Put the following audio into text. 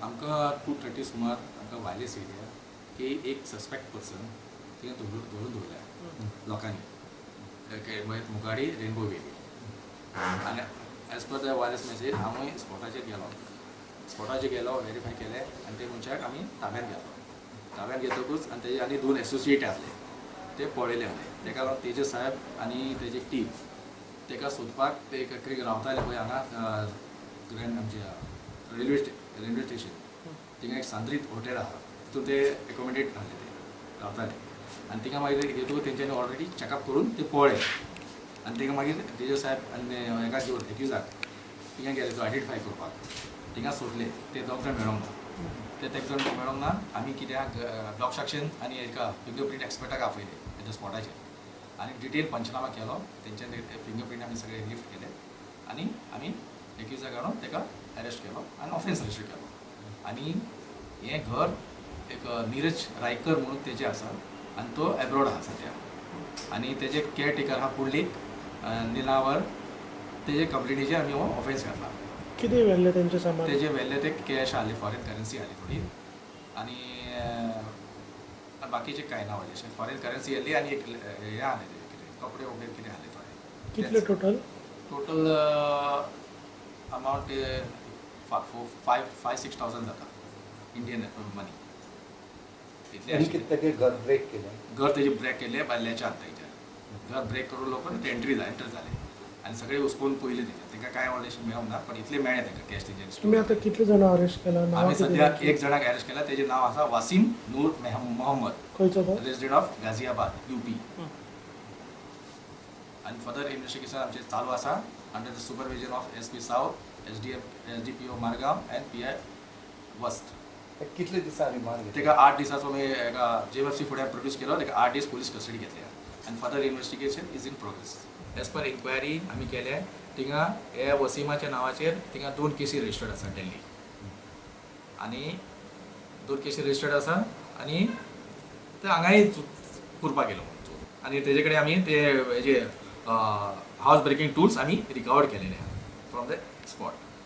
आमकां 2:30 सुमार आमकां वायरलेस येयल्या की एक सस्पेक्ट पर्सन थिंगा धरून दवरल्या लोकांनी मुगाडी रेनबो वेली. आनी as per the wireless message आमी स्पॉटाचेर गेलो, वेरीफाय केलें आनी ते मनशाक आमी ताब्यांत घेतलो. ताब्यांत घेतकूच आनी तेजे आनी 2 एसोसिएट आसले ते पळयले आसले. तेका लागून तेजे साहेब आनी तेजी टीम तेका सोदपाक ते खंय रावताले पळय हांगा ग्रँड आमचे रेल्वे स्टेशन थिंगा एक सांद्रीत हॉटेल आसा तितून ते एकोमोडेट आसले, ते रावताले. आनी थिंगा मागीर घेतकूच तेंच्यांनी ऑलरेडी चॅकअप करून ते पळयले आनी तेका मागीर तेजे साहेब आनी हेका घेवन एक्युजाक थिंगा गेले तो आयडेंटिफाय करपाक. थिंगा सोदले ते दोग जाण मेळोंक ना, ते तेग जाण मेळोंक ना. आमी कित्याक डॉग सेक्शन आनी एका फिंगरप्रिंट एक्सपर्टाक आपयले तेच्या स्पॉटाचेर आनी डिटेल पंचनामा केलो. तेंच्यानी फिंगरप्रिंट आमी सगळे लिफ्ट केले आनी आमी एक्युजाक हाडून तेका अरेस्ट केलो आनी ऑफेन्स रजिस्टर केलो. आनी हें घर एक नीरज रायकर म्हणून तेजें आसा आनी तो एब्रोड आसा सद्या. आनी तेजे केअरटेकर आहा पुंडलीक निलावर, तेजे कंप्लेनीचेर आमी हो ऑफेन्स घातला. कितें व्हेल्लें तेंचें सामान? तेजें व्हेल्लें ते कॅश आहली, फॉरेन करन्सी आहली थोडी आनी बाकीचें कांय ना व्हडलेशें. फॉरेन करन्सी आहली आनी एक हें आहलें कितें कपडे वगैरे कितें आहले थोडे. कितले टोटल? टोटल अमावंट 5-6 थावजंड जाता इंडियन मनी. कितें घर ब्रेक केलें? घर तेजें ब्रेक केलें बायल्याच्या तेच्या घर ब्रेक करून लोक ते एंट्री एंटर जाले आनी सगळे हुसकोवन पयले तेजे. तेंकां कांय व्हडलेशें मेळोंक ना, पण इतलें मेळ्ळें तेंकां कॅश तेंच्यानी. तुमी आतां कितले जाणां अरेस्ट केला? आमी सद्या एक जाणाक अरेस्ट केला, तेजें नांव आसा वासीम नूर मोहम्मद. खंयचो तो? Resident of Ghaziabad, UP. आनी फर्दर इन्वेस्टिगेशन आमचें चालू आसा under the supervision of SP South, SDPO Margao and PI वस्त. कितले दिसां रिमांड? तेका 8 दिसाचो आमी एका जेएमएफसी फुडें प्रोड्यूस केलो. तेका 8 दीस पुलीस कस्टडी घेतल्या आनी further investigation is in progress. As per inquiry आमी केल्या, थिंगा ह्या वसीमाच्या नांवाचेर थिंगा 2 केसी रजिस्टर्ड आसा दिल्ली आनी 2 केसी रजिस्टर्ड आसा आनी ते हांगाय करपाक गेलो आनी तेजे कडेन आमी ते हेजे हावस ब्रेकिंग टूल्स आमी रिकवर केलेले आहा फ्रॉम the spot.